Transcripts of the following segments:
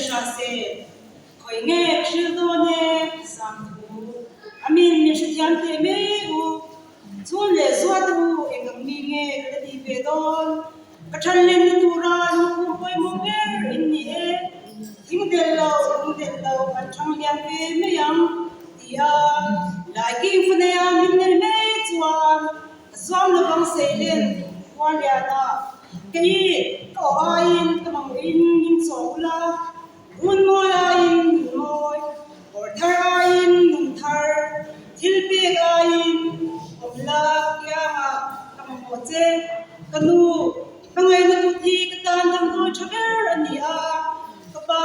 hra se, khawi nge ka hrilh dawn e, Sangthu. Amin min hrethiam teh mai u. Chhun leh zuat u, eng ang mi nge ka la tih ve dawn? Ka than lenna tura lungphum pawimawh ber in ni e. Thing del lo, lung del lo an thang lian ve mai ang, ti a Laiking Funeia min nei mai chuan ka zuam lovang Seilen khua lianah kei ka aw aiin ka mamawhin min chawm ula, Run mawi aiin nun mawi, kawr thar aiin nun thar, thil pek aiin awm la kiangah ka mamawh che. Ka nu, ka ngaihna kut hi ka tan damdawi tha ber a ni a, ka pa,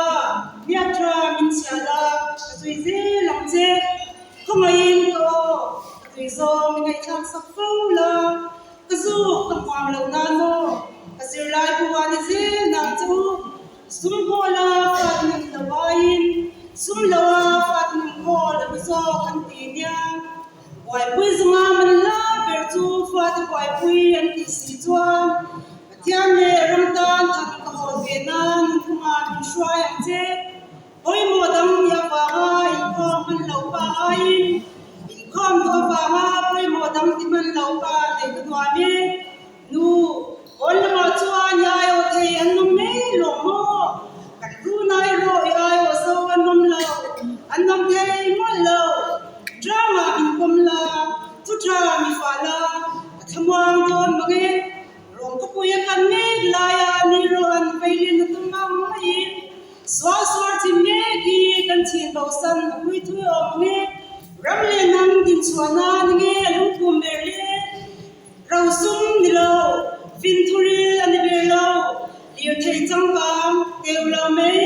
hmiak tha min chhiah la, ka zui zel ang che. Khawngaihin ka aw, ka tui zawng i ngaihthlak sak fo la, ka zuk ka hmuam lo nan maw, ka zirlai bu a ni zel nang che u. Sum hawl a fat nun lo aiin sum lo a fat nun hawl a hlu zawk an ti nia. Buaipui zunga man la ber chu fate buaipui an tih si chuan Pathian leh ram tan than ka hawl ve nan nunphungah min hruai ang che. Pawimawh dang tih avanga inkhawm hman lo pa aiin inkhawm duh avanga pawimawh dang ti hman lo pa neih ka nuam e. Nu, Kawl lamah chuan i aiawh thei an awm mai lawm maw? Kan tuna erawh i aiawh zo an awm lo, an awm thei mawlh lo. Tlangah min pawm la, thu tha mi fah la, ka thlamuang dawn mang e. Rawng khawpui a kan mek laia ni rawh an veilin a tum ang maiin sual suar chin mek hi kan chhin bosan a pui thui awm mang e. Ram leh hnam dinchhuah nan nge a lungphum ber le? Rosum ni lo, finthuril a ni ber lo, lirthei changkang teu lo mai,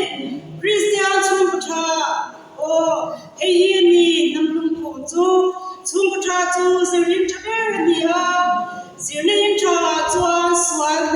Kristian chhungkaw tha, aw, hei hi a ni hnam lungphum chu, chhungkaw tha chu zirlin tha ber a ni a, zirna in tha ah chuan sual.